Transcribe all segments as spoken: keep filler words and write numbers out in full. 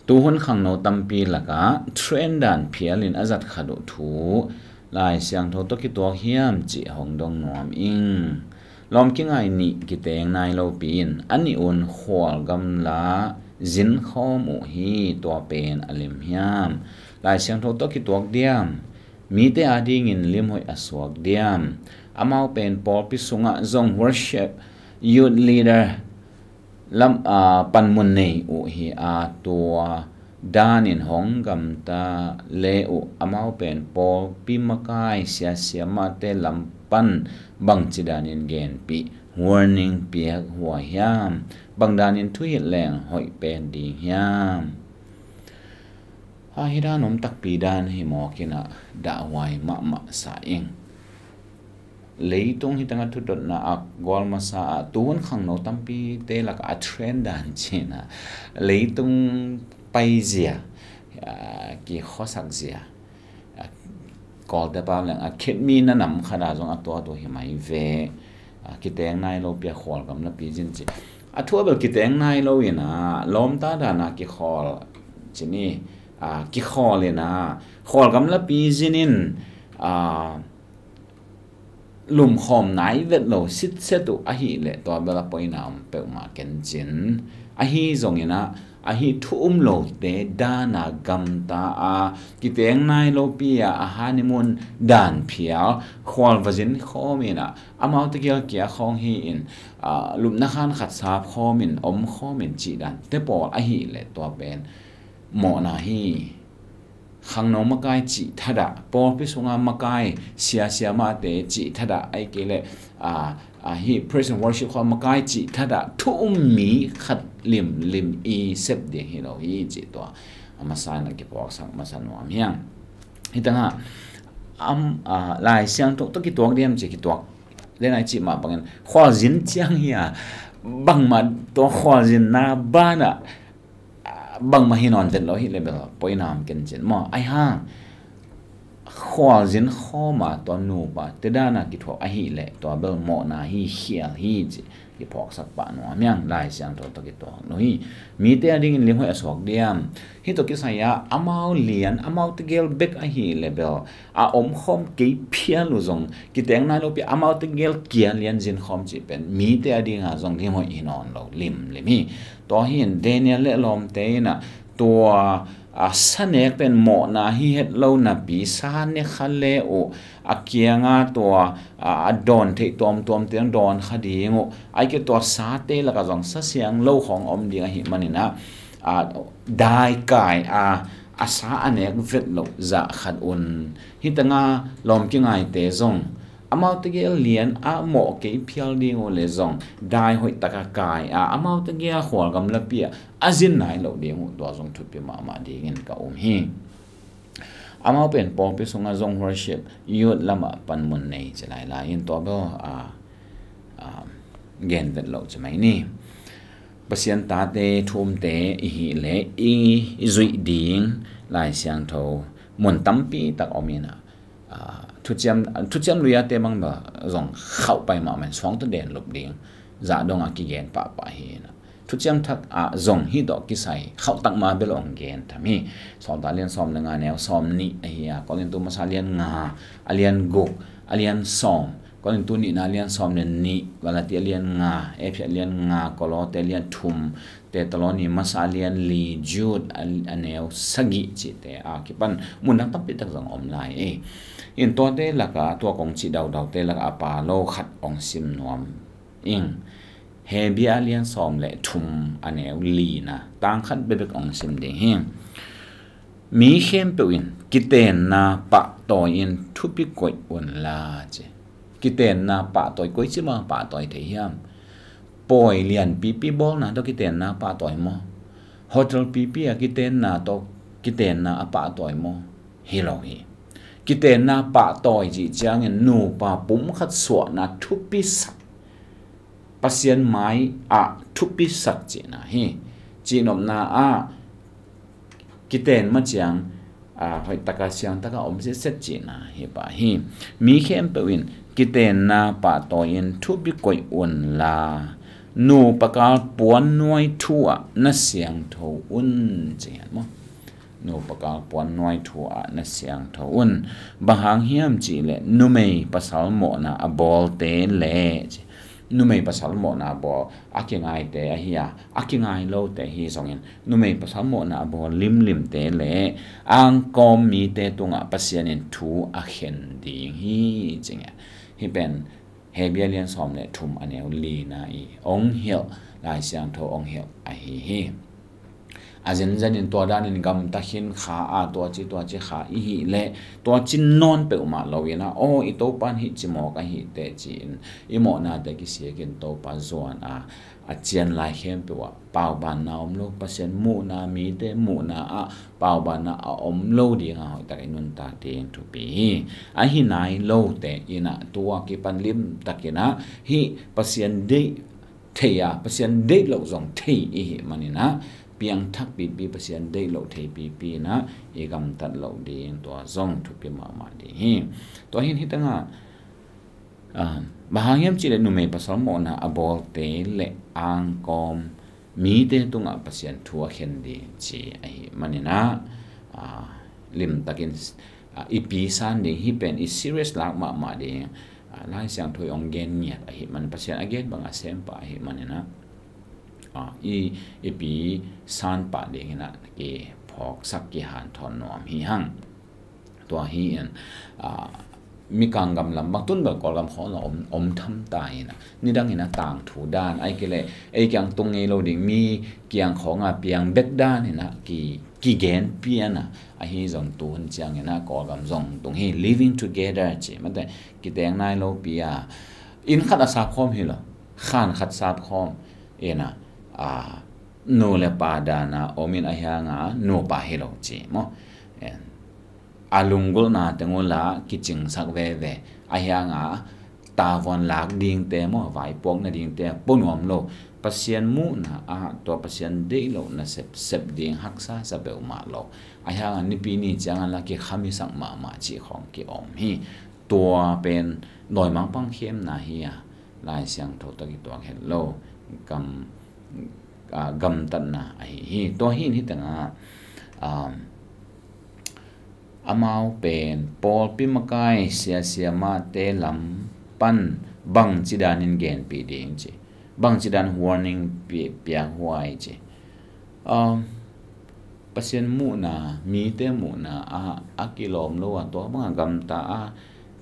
Tuhun khangno tampi lakah trend dan phialin a zat khat uh thu Lai Siangtho tawh kituak hiam cih hong dong nuam ing. Lawm kingai nih kiteng nai lopi in a nih un khual gamla zinkhawm uh hi, tua pen a lim hiam? Lai Siangtho tawh kituak diam? Mite adingin limhoih a suak diam? Amau pen pawlpi sungah zong worship, youth leader lam, aa, panmun nei uh hi a, tua danin hong gamta le uh. Amau pen pawlpi makai, siasia mahte lam pan bangci danin genpih, warning piak huai hiam? Bang danin thuhilh leng hoih pen ding hiam? A hi dan om takpi dan hi mawk in ah dahhuai mahmah sa ing. Leitung hi tangah thudotna a gual masa ah tuhun khangno tampite lakah a trend dan cih in ah leitung paizia, a, kikhuasak zia, a, Kawlte pau leng a khitmi na nam khat ah zong a tuat uh hi mai ve. A, kiteng nai lopi a khual gamlapi zin ci. A thu a bel kiteng nai lo in ah lawmta dan a kikhawl ci ni, a, kikhawl in ah khual gamlapi zin in, a, lumkhawm nai vet lo sitset uh ahih leh tua bel a poina om peuhmah kencin. Ahi zongin ah ahi thu um lote dan a gamta a, kiteng nai lopi a, a honeymoon dan phial khual va zin khawm in ah amaute gel kia khawng hi in, a, lupna khan khat sap khawm in om khawm in cih dan te pawl ahih leh tua pen mawhna hi. Khangno makai cih thadah, pawlpi sunga makai, siasia mahte cih thadah, ahih kei leh, a, a, hi praise and worship khua makai cih thadah thu um mi khat limlim i sep ding hi lo hi cih tua a masa in a kipuaksak masa nuam hi ing. Hi tangah, am, a, Lai Siangtho tawh kituak diam cih kituak den ai cih mah bangin khualzin ciang hi a, bangmah tua khualzinna banah, a, bangmah hi nawn vet lo hi leh bel poina om kencin maw? Ai hang khualzin khawm a tua nupa te dan a kithuak ahih leh tua bel mawhna hi, khial hi cih kipuaksak pah nuam hi ing. Lai Siangtho tawh kituak lo hi. Mite adingin limhoih a suak diam? Hih tawh kisai ah amau lian, amaute gel bek ahih leh bel a omkhawm kei phial uh zong kiteng nai lopi a amaute gel kia lian zin khawm cih pen mite adinga zong limhoih hi nawn lo limlim hi. Tua hi in Daniel le lawmte in ah tua, a, sa nek pen mawhna hi het lo napi sa ne kha le uh a kianga tua, a, a dawn theih tuamtuam tiang dawn kha ding uh. Ahih kei tua sate lakah zong sa siang lo khawng om ding ahih manin ah, a, dai kai a, a sa a nek vet loh zah khat un. Hi tangah lawm kingaite zong amaute gel lian a mawh kei phial ding uh leh zong dai hoih taka kai a, amaute gel khual gamlapi ah a zin nai lo ding uh, tua zong thupi mahmah dingin ka um hi. Amau pen pawlpi sungah zong worship, youth lamah panmun nei ci lailai in tua bel, a, a, gen vet loh ci mai ni. Pasian tate thu umte i hih leh i, i zuih ding Lai Siangtho mun tampi tak om in ah, a, thuciam, thuciam lui a te bang bel zong khauh pai mahmah in suang tawh den lup ding, zah dong a kigen pahpah hi in ah. Thuciam Thak ah zong hih tawh kisai khauh tak mah bel hong gen tham hi. Sawltak a lian sawm le nga neu sawm nih ahi a, Korintu masa a lian nga, a lian guk, a lian sawm, Korintu nihna a lian sawm le nih, Galati a lian nga, Efesa a lian nga, Kolose a lian thum, Thesalonika masa a lian li, Jude a, a neu sagih cihte a kipan mun dang tampi tak zong om lai e. In tuate lakah, tua kong cih daudaute lakah a pha lo khat hong sim nuam ing. Hebru a lian sawm le thum a neu lina tang khat bekbek hong sim ding hi. Mi khempeuh in kitenna pahtawi in thupi koih unla ci. Kitenna pahtawi, koici mah pahtawi thei hiam? Pawi lianpipi bawlna tawh kitenna pahtawi maw? Hotel pipi a kitenna tawh kitenna a pahtawi maw? Hi lo hi. Kitenna pahtawi cih ciangin nupa pumkhat suahna thupisak, Pasian mai ah thupisak cihna hi. Cihnopna ah kiten ma ciang, a, hoihtaka siangtaka om sitset cihna hi pah hi. Mi khempeuh in kitenna pahtawi in thupi koih unla, Nupa kal puan nuai thu ah na siangtho un, ci ngiat maw? Nupa kal puan nuai thu ah na siangtho un. Bang hang hiam cih leh numei pasal mawhna a bawlte le, ci. Numei pasal mawhna a bawl a kingaite ahi a, a kingai lote hi zongin numei pasal mawhna a bawl limlimte le angkawm mite tungah Pasian in thu a khen ding hi, ci ngiat. Hih pen Hebru lian sawm le thum a neu lina i ong hilh, Lai Siangtho ong hilh ahi hi. A zenzenin tua danin gamta khin kha a, tua ci tua ci kha i hih leh tua ci nawn peuhmah lo-in ah, aw, i Topa in hih ci mawk ahi teh ci-in i mawhnate kisiakin Topa zuan a, a cian lai khempeuh ah paubanna om lo, Pasian muhna, mite muhna ah paubanna a om lo ding a hoihtak i nuntak ding thupi hi. Ahi nai lote in ah tua kipan limtakin ah hih Pasian deih thei a, Pasian deih loh zong thei i hih manin ah piangthak pipi, Pasian deih loh thei pipi in ah i gamtat loh ding tua zong thupi mahmah ding hi. Tua hin hih tengah, ah, bang hang hiam cih leh numei pasal mawhna a bawlte le angkawm mite tungah Pasian thu a khen ding ci ahi manin ah, ah, limtakin, ah, i pi san ding, hih pen i serious lak mahmah ding, ah, Lai Siangtho i ong gen ngiat ahi manin, Pasian a gen bang a sem pah ahi manin ah, ah, i, i pi san pah dingin ah kiphawksak, kihanthawn nuam hi hang. Tua hi in, ah, mikang gam lam bang tun bel Kawlgam khawng zong om, om tham ta in ah, nidang in ah tangthu dan, ahih kei leh ei kiang tung ngei lo ding mi kiang khawng a piang bek dan in ah ki, kigen pian a, ahi zong tu hun ciangin ah Kawlgam zong tung hi, living together ci mate, kiteng nai lopi a, inn khat a sap khawm hi lo, khan khat sap khawm in ah, ah, nu le pa dan a om in, ahi hang a nupa hi lo ci maw. En. A lunggulhna teng uh la kicingsak veve, ahi hang a tavuan lak dingte maw, vaipuak nadingte pua nuam lo. Pasian muhna ah tua Pasian deih loh nasep sep ding haksa sa peuhmah lo. Ahi hang a nipi ni ciang a la kikhamisak mahmah cih khawng ki-om hi. Tua pen dawimangpa khemna hi a, Lai Siangtho tawh kituak het lo gam, ah, gamtatna ahi hi. Tua hi in hih tengah, ah, amau pen pawlpi makai, sia, siamahte lam pan bangci danin genpih ding ci, bangci dan warning pi-, piak huai ci. Um, Pasian muhna, mite muhna ah a kilawm lo a, tua banga gamta a,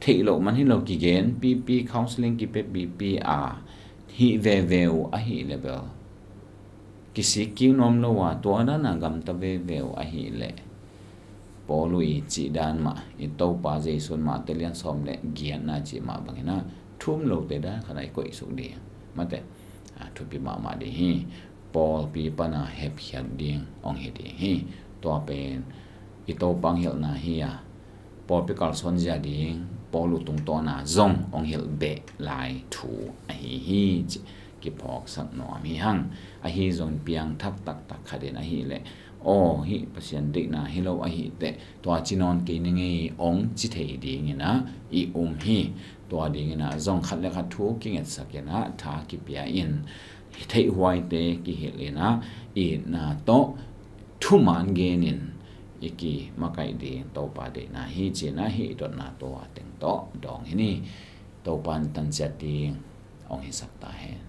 theih loh man hi lo, kigen pipi, counseling kipia pipi a hih veve uh ahih leh bel kisik kik nuam lo a, tua dan a gamta veve uh ahih leh Paul uh i cih dan mah, i Topa Jesu in Mate lian sawm le giatna cih mah bangin ah thu um lote dan khat ah i koihsuk ding mate, ah, thupi mahmah ding hi. Pawlpi pan a hepkhiat ding hong hi ding hi. Tua pen i Topa hong hilhna hi a, pawlpi kalsuan zia ding Paul uh tungtawn a zong hong hilh beh lai thu ahi hi cih kiphawksak nuam hi hang. Ahi zongin piangthak taktak khat in ahih leh, aw, hih Pasian deihna hi lo ahih teh tua ci nawn kei ning ei, hong ci thei dingin ah i um hi. Tua dingin ah zong khat le khat thu kingetsak in ah, tha kipia in, theihhuaite kihilh in ah, itna tawh thuman genin i kimakaih ding Topa deihna hi ci-in ah hih i dotna tua teng tawh dawng hi ni. Topa in tanciat ding hong hisak ta hen.